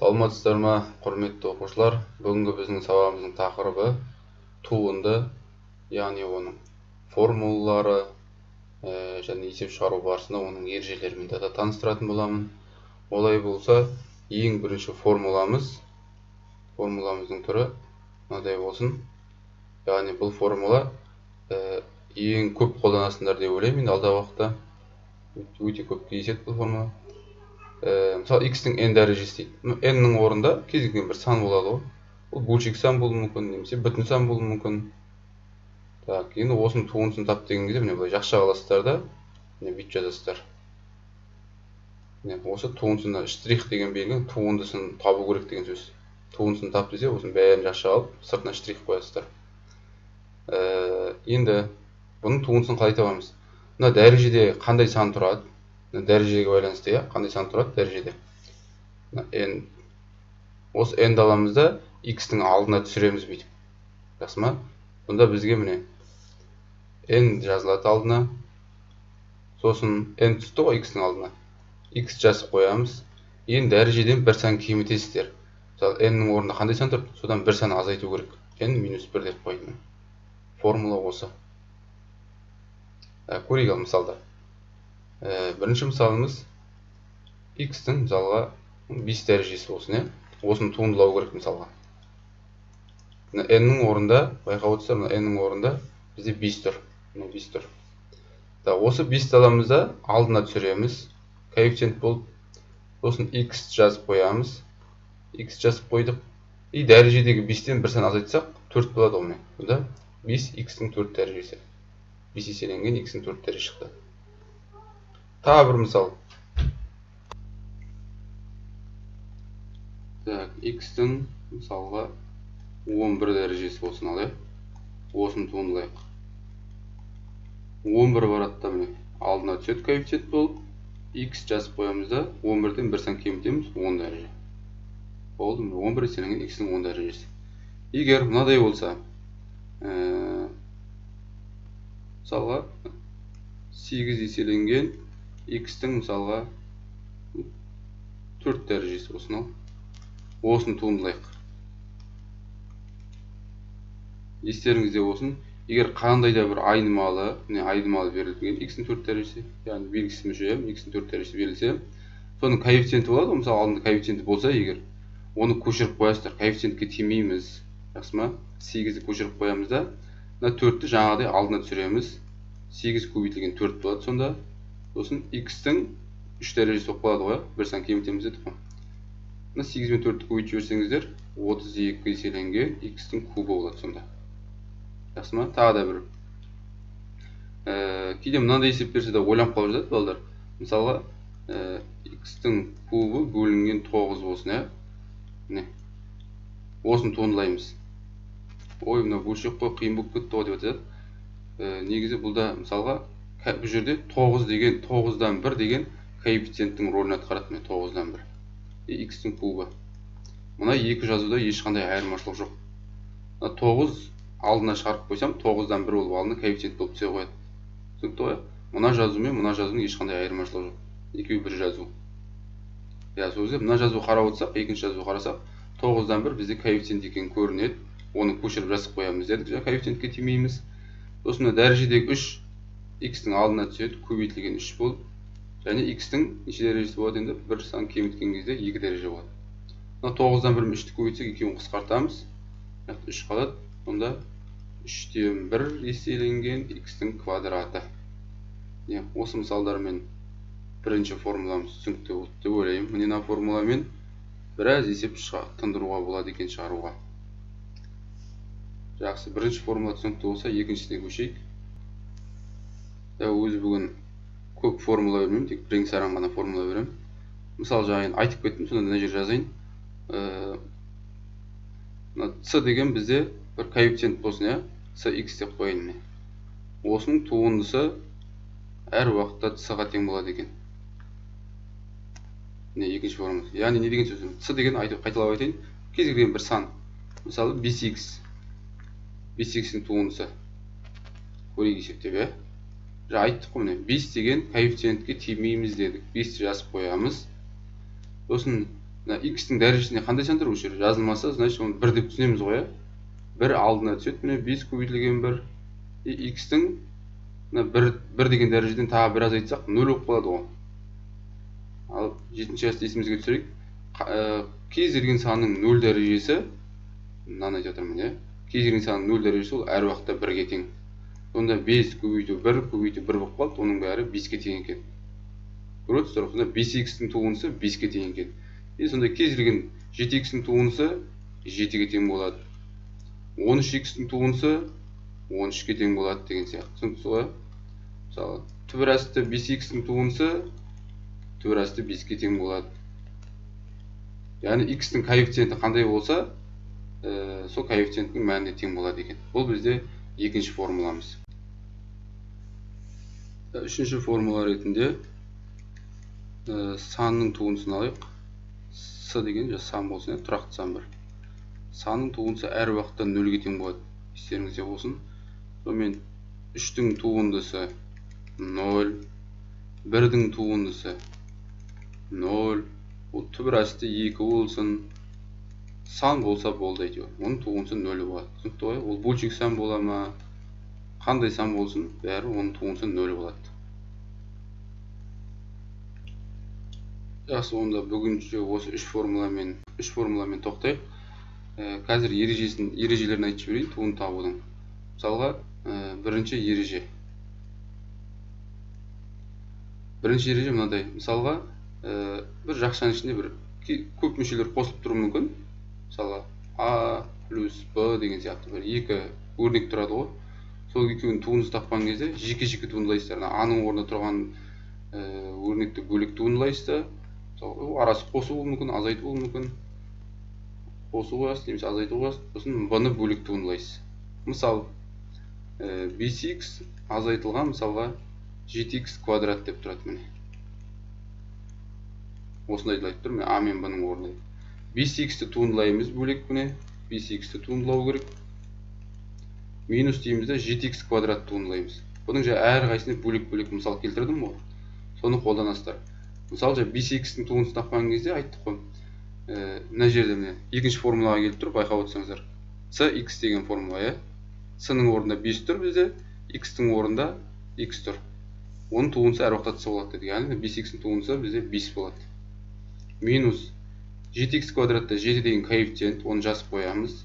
Саламатсыздар ма, құрметті оқушылар! Бүгінгі біздің сабағымыздың тақырыбы туынды, яғни оның формулалары және есеп шығару барысында оның ережелерімен де таныстыратын боламын. Олай болса, ең бірінші формуламыздың түрі мынадай болсын. Яғни бұл формула ең көп қолданасыңдар деп ойлаймын, енді алдағы уақытта өте көп кездеседі бұл формула. Мысалы, x-тің n дәрежесі дейді. N-нің орнында кез келген бір сан болады ғой. Бұл бөлшек сан болуы мүмкін, немесе бүтін сан болуы мүмкін. Так, енді осының туындысын тап деген кезде, міне, былай жақша аласыздар да, міне, бүйтіп жазасыздар. Міне, осы туындысына штрих деген белгі туындысын табу керек деген сөз. Туындысын тап десе, осының бәрін жақша алып, сыртына штрих қоясыздар. Енді бұның туындысын қалай табамыз? Мына дәрежеде қандай сан тұрады? Дәрежеге байланысты, иә, қандай сан тұрады дәрежеде? Мына n, осы n-ді аламыз да, x-тің алдына түсіреміз бүйтіп. Жақсы ма? Бұнда бізге міне n жазылады алдына. Сосын n түсті ғой x-тің алдына. X жазып қоямыз. Енді дәрежеден бір сан кемітесіздер. Мысалы, n-нің орнында қандай сан тұр? Содан бір сан азайту керек. N минус 1 деп қойдым. Формула осы. Көрейік ал мысалда. Бірінші мысалымыз x-тің мысалға 5 дәрежесі болсын, иә? Осыны туындылау керек мысалға. Мына n-нің орнында, байқап отырсыздар, мына n-нің орнында бізде 5 тұр. Мына 5 тұр. Так, осы 5-ті аламыз да, алдына түсіреміз. Коэффициент болып. Сосын x жазып қоямыз. X жазып қойдық. И дәрежедегі 5-тен бір сан азайтсақ, 4 болады ғой міне. Бұнда 5 x-тің 4 дәрежесі. 5 еселенген x-тің 4 дәрежесі шықты. Тағы бір мысал. Так, x-тің мысалға 11 дәрежесі болсын ал, иә? Осыны туындылайық. 11 барады да, міне, алдына түседі коэффициент болып, x жазып қоямыз да, 11-ден бір сан кемітеміз, 10 дәреже. Болды, 11 еселенген x-тің 10 дәрежесі. Егер мынадай болса, мысалға 8 еселенген x-тің мысалға 4 дәрежесі болсын ал. Осыны туындылайық. Естеріңізде болсын, егер қандай да бір айнымалы, міне, айнымалы берілген x-тің 4 дәрежесі, яғни белгісіз мүше, x-тің 4 дәрежесі берілсе, соның коэффициенті болады ғой, мысалы, алдында коэффициенті болса егер, оны көшіріп қоясыздар, коэффициентке тимейміз, жақсы ма? 8-ді көшіріп қоямыз да, мына 4-ті жаңағыдай алдына түсіреміз. 8 көбейтілген 4 болады сонда. Сосын x-тің 3 дәрежесі болып қалады ғой, бір сан кемітеміз дедік қой. Мына 8 мен 4-ті көбейтіп жіберсеңіздер, 32 еселенген x-тің кубы болады сонда. Жақсы ма? Тағы да бір. Кейде мынандай есеп берсе де ойланып қалып жатады балдар. Мысалға, x-тің кубы бөлінген 9 болсын, иә? Міне. Осыны туындылаймыз. Ой, мына бөлшек қой, қиын болып кетті ғой деп айтады. Негізі бұл да мысалға бұл жерде 9 деген, 9-дан 1 деген коэффициенттің рөлін атқарады, міне, 9-дан 1. X-тің кубы. Мына екі жазуда ешқандай айырмашылық жоқ. Мына 9 алдына шығарып қойсам, 9-дан 1 болып алдына коэффициент болып түсе қояды. Түсінікті ғой? Мына жазу мен мына жазудың ешқандай айырмашылығы жоқ. Екеуі бір жазу. Иә, сол кезде мына жазу қарап отырсақ, екінші жазу қарасақ, 9-дан 1 бізде коэффициент екені көрінеді. Оны көшіріп жазып қоямыз дедік, жаңа коэффициентке тимейміз. Сосын мына дәрежедегі 3 x-тің алдына түседі, көбейтілген 3 болып, және x-тің неше дәрежесі болады енді? Бір сан кеміткен кезде 2 дәреже болады. Мына 9-дан 1 мен 3-ті көбейтсек, екеуін қысқартамыз. Мына 3 қалады. Сонда 3-тен 1 еселенген x-тің квадраты. Міне, осы мысалдармен бірінші формуламыз түсінікті болды деп ойлаймын. Міне, мына формуламен біраз есеп тындыруға болады екен, шығаруға. Жақсы, бірінші формула түсінікті болса, екіншісіне көшейік. Өзі бүгін көп формула бермеймін, тек бірең саран ғана формула беремін. Мысалы, жаңа енді айтып кеттім, сонда мына жерге жазайын. Мына c деген бізде бір коэффициент болсын, иә? C x деп қояйын, міне. Осының туындысы әр уақытта c-ға тең болады екен. Міне, екінші формула. Яғни не деген сөз? C деген, айтып қайталап айтайын, кез келген бір сан. Мысалы, 5x. 5x-ің туындысы. Көрейік есептеп, иә? Жаңа айттық қой, міне, 5 деген коэффициентке тимейміз дедік. 5-ті жазып қоямыз. Сосын Мына x-тің дәрежесінде қандай сан тұр осы жерде? Жазылмаса, значит, оны 1 деп түсінеміз ғой, иә? 1 алдына түседі, міне 5 көбейтілген 1. И x-тің мына 1 деген дәрежеден тағы бір азайтсақ, 0 болып қалады ғой. Ал 7-ші классты есімізге түсірейік. Кез келген санның 0 дәрежесі, мынаны айтып жатырмын, иә? Кез келген санның 0 дәрежесі ол әр уақытта 1-ге тең. Сонда 5 көбейту 1 көбейту 1 болып қалды, оның бәрі 5-ке тең екен. Көріп отырсыздар ғой, сонда 5x-тің туындысы 5-ке тең екен. И сонда кез келген 7x-тің туындысы 7-ге тең болады. 13x-тің туындысы 13-ке тең болады деген сияқты. Түсінікті ғой? Мысалы, түбір асты 5x-тің туындысы түбір асты 5-ке тең болады. Яғни x-тің коэффициенті қандай болса, сол коэффициенттің мәніне тең болады екен. Бұл бізде екінші формуламыз. Үшінші формула ретінде санның туындысын алайық. С деген сан болсын, тұрақты сан бір. Санның туындысы әр уақытта 0-ге тең болады. Естеріңізде болсын. Сонымен 3-тің туындысы 0, 1-дің туындысы 0, ол түбір асты 2 болсын, сан болса болды әйтеуір. Оның туындысы 0 болады. Түсінікті ғой? Ол бөлшек сан бола ма, қандай сан болсын, бәрі оның туындысы 0 болады. Жақсы, онда бүгінше осы үш формуламен тоқтайық. Қазір ережелерін айтып жіберейін туынды табудың. Мысалға, бірінші ереже. Бірінші ереже мынадай. Мысалға, бір жақшаның ішінде бір көп мүшелер қосылып тұруы мүмкін. Мысалға, А плюс Б деген сияқты бір екі өрнек тұрады ғой. Сол екеуінің туындысын тапқан кезде жеке-жеке туындылайсыздар. Мына А-ның орнында тұрған өрнекті бөлек туындылайсыздар. Мысалы, арасы қосу болуы мүмкін, азайту болуы мүмкін. Қосу қоясыз немесе азайту қоясыз, сосын Б-ны бөлек туындылайсыз. Мысал, 5x азайтылған мысалға 7x квадрат деп тұрады міне. Осындайды айтып тұр, міне А мен Б-ның орнында. 5x-ті туындылаймыз бөлек міне. 5x-ті туындылау керек. Минус дейміз де 7x квадрат туындылаймыз. Бұның жа әрқайсысына бөлек-бөлек мысал келтірдім ғой. Соны қолданасыздар. Мысалы, жа 5x-тің туындысын тапқан кезде айттық қой. Мына жерде міне екінші формулаға келіп тұр, байқап отырсаңыздар. Cx деген формула, иә? С-ның орнында 5 тұр бізде, x-тің орнында x тұр. Оның туындысы әр уақытта с болады дедік. Яғни 5x-тің туындысы бізде 5 болады. Минус 7x квадратта 7 деген коэффициент, оны жазып қоямыз.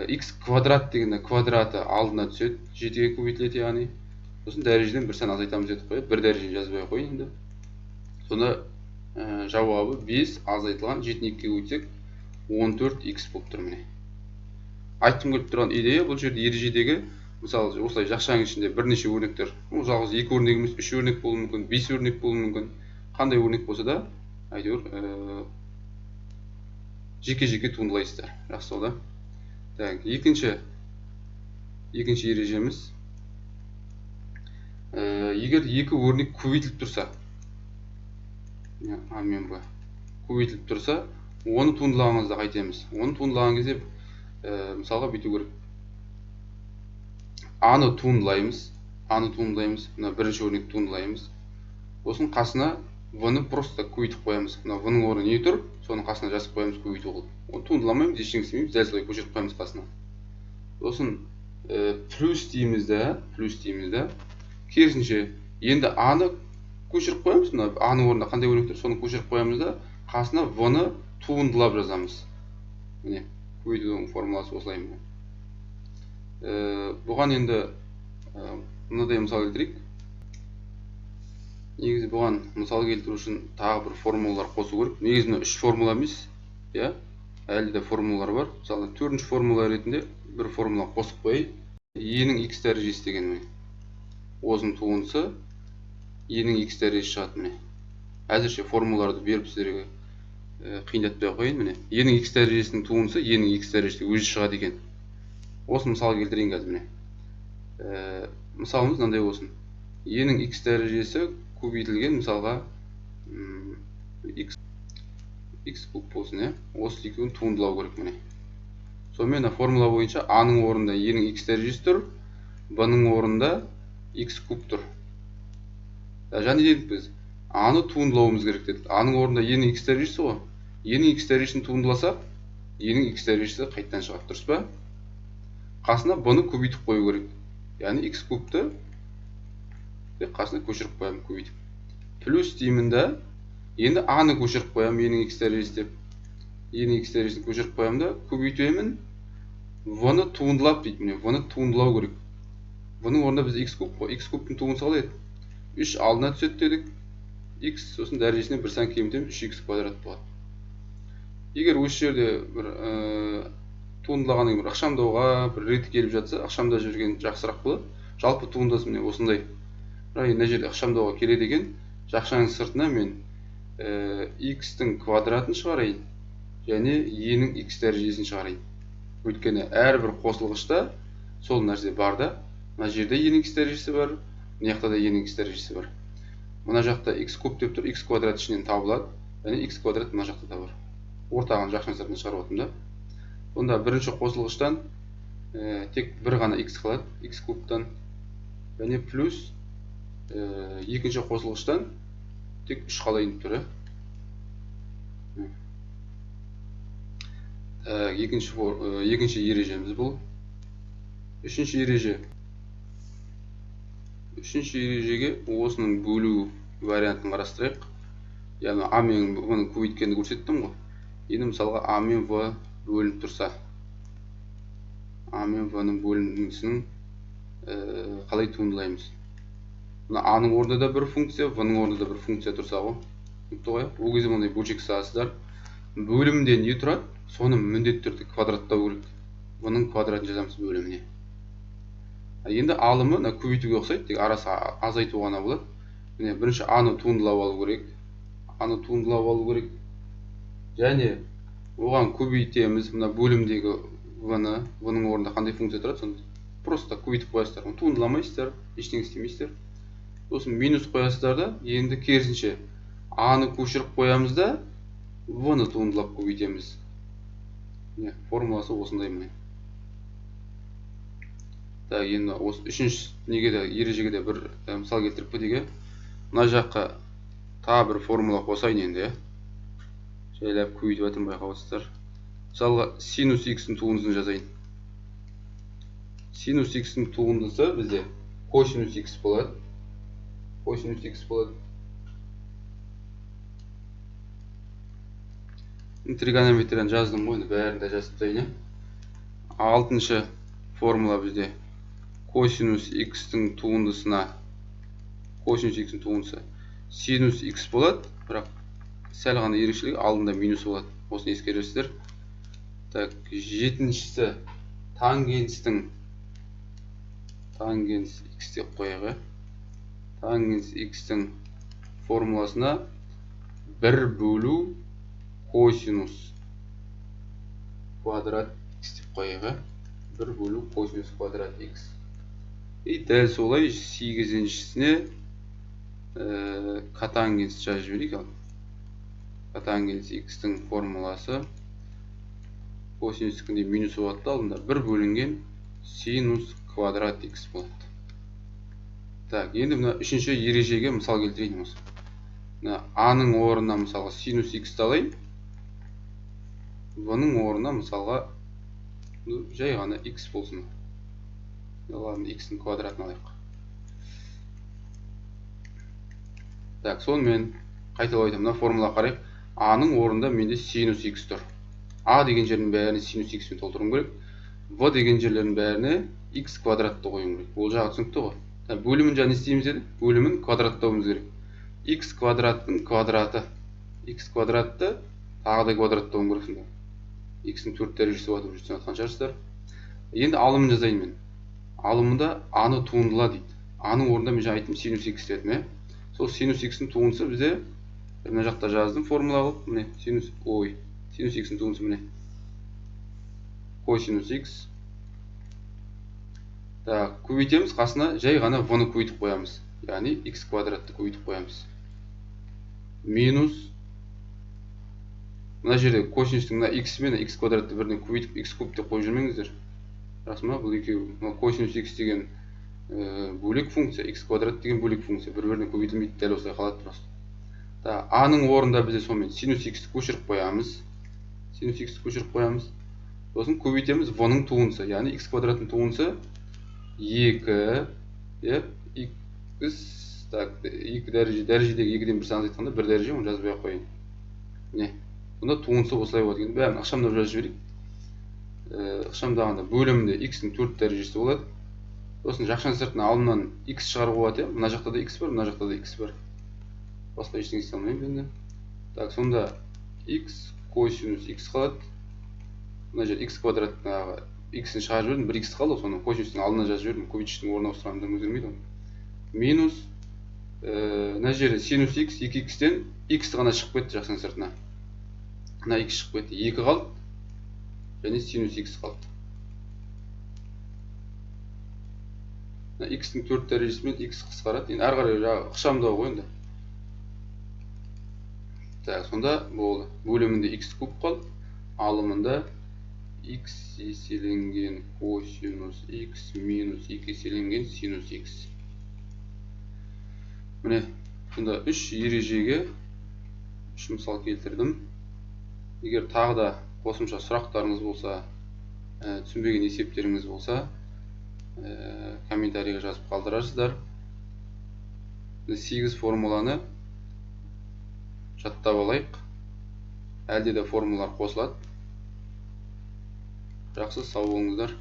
X квадрат дегенде квадраты алдына түседі, 7-ге көбейтіледі яғни. Сосын дәрежеден бір сан азайтамыз дедік қой, бір дәрежені жазбай қояйын енді. Сонда жауабы 5 азайтылған 7-ні 2-ге көбейтсек 14x болып тұр міне. Айтқым келіп тұрған идея бұл жерде ережедегі, мысалы, осылай жақшаның ішінде бірнеше өрнектер, ол жалғыз 2 өрнек емес, 3 өрнек болуы мүмкін, 5 өрнек болуы мүмкін. Қандай өрнек болса да, әйтеуір жеке-жеке туындылайсыздар. Жақсы ол да. Так, екінші ережеміз. Егер екі өрнек көбейтіліп тұрса, А мен Б көбейтіліп тұрса, оны туындылағанымызда қайтеміз. Оны туындылаған кезде, мысалға бүйту керек. А-ны туындылаймыз, А-ны туындылаймыз, мына бірінші өрнекті туындылаймыз. Сосын қасына В-ны просто көбейтіп қоямыз. Мына В-ның орнына не тұр, соның қасына жазып қоямыз көбейту қылып. Оны туындыламаймыз, ештеңе істемейміз, дәл солай көшіріп қоямыз қасына. Сосын плюс дейміз да, плюс дейміз да. Керісінше, енді А-ны көшіріп қоямыз, мына А-ның орнына қандай өрнек тұр, соны көшіріп қоямыз да, қасына В-ны туындылап жазамыз. Міне, көбейтудің формуласы осылай міне. Бұған енді мынадай мысал келтірейік. Негізі бұған мысал келтіру үшін тағы бір формулалар қосу керек. Негізі мына 3 формула емес, иә? Әлі де формулалар бар. Мысалы, төртінші формула ретінде бір формула қосып қояйын. Е-нің x дәрежесі деген міне. Осының туындысы е-нің x дәрежесі шығады міне. Әзірше формулаларды беріп сіздерге қиындатпай ақ қояйын міне. Е-нің x дәрежесінің туындысы е-нің x дәрежесі өзі шығады екен. Осы мысал келтірейін қазір міне. Мысалымыз мынандай болсын. Е-нің x дәрежесі көбейтілген мысалға x куб болсын, иә? Осы екеуін туындылау керек міне. Сонымен мына формула бойынша А-ның орнында е-нің x дәрежесі тұр, Б-ның орнында x куб тұр. Және дедік біз А-ны туындылауымыз керек дедік. А-ның орнында е-нің x дәрежесі ғой. Е-нің х дәрежесін туындыласақ, е-нің х дәрежесі қайтадан шығады, дұрыс па? Қасына b-ны көбейтіп қою керек. Яғни х кубты қасына көшіріп қоямын көбейтіп. Плюс деймін да, енді а-ны көшіріп қоямын е-нің х дәрежесі деп. Е-нің х дәрежесін көшіріп қоямын да, көбейтемін. В-ны туындылап дейді, міне, в-ны туындылау керек. В-ның орнында бізде х куб қой, х кубтың туындысы қалай еді? 3 алдына түседі дедік. Х сосын дәрежесіне бір сан кемітеміз, 3х квадрат болады. Егер осы жерде бір туындылағаннан кейін бір ықшамдауға бір реті келіп жатса, ықшамдап жіберген жақсырақ болады. Жалпы туындысы міне осындай. Бірақ енді мына жерде ықшамдауға келеді екен. Жақшаның сыртына мен х-тің квадратын шығарайын және е-нің х дәрежесін шығарайын. Өйткені әрбір қосылғышта сол нәрсе бар да. Мына жерде е-нің х дәрежесі бар, мына жақта да е-нің х дәрежесі бар. Мына жақта х куб деп тұр, х квадрат ішінен табылады, және х квадрат мына жақта да бар. Ортағын жақшаның сыртына шығарып отырмын да. Онда бірінші қосылғыштан тек бір ғана х қалады, х кубтан, және плюс екінші қосылғыштан тек 3 қалайын деп тұр. Екінші ережеміз бұл. Үшінші ереже. Үшінші ережеге осының бөлу вариантын қарастырайық. Яғни а мен в-ны көбейткенді көрсеттім ғой. Енді мысалға а мен в бөлініп тұрса, а мен в-ның бөлінісінің қалай туындылаймыз? Мына а-ның орнында да бір функция, в-ның орнында да бір функция тұрса ғой. Түсінікті ғой? Ол кезде мынандай бөлшек саласыздар. Бөлімде не тұрады? Соны міндетті түрде квадраттау керек. В-ның квадратын жазамыз бөліміне. Енді алымы мына көбейтуге ұқсайды, тек арасы азайту ғана болады. Міне, бірінші а-ны туындылап алу керек. А-ны туындылап алу керек. Және оған көбейтеміз мына бөлімдегі в-ны, в-ның орнында қандай функция тұрады, соны просто көбейтіп қоясыздар. Оны туындыламайсыздар, ештеңе істемейсіздер. Сосын минус қоясыздар да, енді керісінше а-ны көшіріп қоямыз да, в-ны туындылап көбейтеміз. Міне, формуласы осындай міне. Так, енді осы үшінші неге де, ережеге де бір мысал келтіріп кетейік. Мына жаққа тағы бір формула қосайын енді. Жайлап көбейтіп жатырмын, байқап отырсыздар. Мысалға синус х-тің туындысын жазайын. Синус х-тің туындысы бізде косинус х болады. Косинус х болады. Тригонометрияны жаздым ғой, енді бәрін де жазып тастайын. Алтыншы формула бізде косинус х-тің туындысына, косинус х-тің туындысы синус х болады, бірақ сәл ғана ерекшелігі алдында минус болады. Осыны ескересіздер. Так, жетіншісі тангенстің, тангенс х деп қояйық. Тангенс х-тің формуласына 1 бөлу косинус квадрат х деп қояйық. 1 бөлу косинус квадрат х. И дәл солай сегізіншісіне котангенс жазып жіберейік. Ал котангенс х-тің формуласы косинустікінде минус болады да, алдында 1 бөлінген синус квадрат х болады. Так, енді мына үшінші ережеге мысал келтірейін осы. Мына а-ның орнына мысалға синус х-ті алайын, в-ның орнына мысалға жай ғана х болсын. Ладно, х-ның квадратын алайық. Так, сонымен қайталап айтамын, мына формулаға қарайық. А-ның орнында менде синус х тұр. А деген жердің бәріне синус х-пен толтыруым керек. В деген жерлердің бәріне х квадратты қоюым керек. Ол жағы түсінікті ғой. Бөлімін жаңа не істейміз дедік? Бөлімін квадраттауымыз керек. Х квадраттың квадраты. Х квадратты тағы да квадраттауым керек сонда. Х-ның 4 дәрежесі болады деп түсініп жатқан шығарсыздар. Енді алымын жазайын мен. Алымында а-ны туындыла дейді. А-ның орнында мен жаңа айттым синус х дедім, иә. Сол синус х-ның туындысы бізде мына жақта жаздым формула қылып, міне синус, ой, синус х-ның туындысы міне косинус х. Так, көбейтеміз, қасына жай ғана в-ны көбейтіп қоямыз. Яғни х квадратты көбейтіп қоямыз. Минус мына жерде косинустың мына х мен х квадратты бірден көбейтіп х куб деп қойып жүрмеңіздер. Рас ма? Бұл екеуі, мына косинус х деген бөлек функция, х квадрат деген бөлек функция, бір-біріне көбейтілмейді, дәл осылай қалады просто. А-ның орнында бізде сонымен синус х-ті көшіріп қоямыз. Синус х-ті көшіріп қоямыз. Сосын көбейтеміз в-ның туындысы, яғни х квадраттың туындысы 2, иә, х, так, 2 дәреже, дәрежедегі 2-ден бір сан азайтқанда 1 дәреже, оны жазбай ақ қояйын. Міне, сонда туындысы осылай болады екен. Бәрін ықшамдап жазып жіберейік. Ықшамдағанда бөлімінде х-ның 4 дәрежесі болады. Сосын жақшаның сыртына алдынан х шығаруға болады, иә? Мына жақта да х бар, мына жақта да х бар. Басқа ештеңе істей алмаймын енді. Так, сонда х косинус х қалады. Мына жерде х квадраттағы х-ін шығарып жібердім, 1 х қалды, соны косинустың алдына жазып жібердім. Көбейткіштің орнына ауыстырғанда өзгермейді ғой. Минус, мына жерде синус х 2х-тен х ғана шығып кетті жақшаның сыртына. Мына х шығып кетті, 2 қалды және синус х қалды. Мына х-тің 4 дәрежесімен х қысқарады. Енді әрі қарай жаңағы ықшамдау ғой енді. Так, сонда болды. Бөлімінде х куб қалды, алымында х еселенген косинус х минус 2 еселенген синус х. Міне, сонда 3 ережеге 3 мысал келтірдім. Егер тағы да қосымша сұрақтарыңыз болса, түсінбеген есептеріңіз болса, комментарийге жазып қалдырарсыздар. 8 формуланы жаттап алайық. Әлде де формулалар қосылады. Жақсы, сау болыңыздар.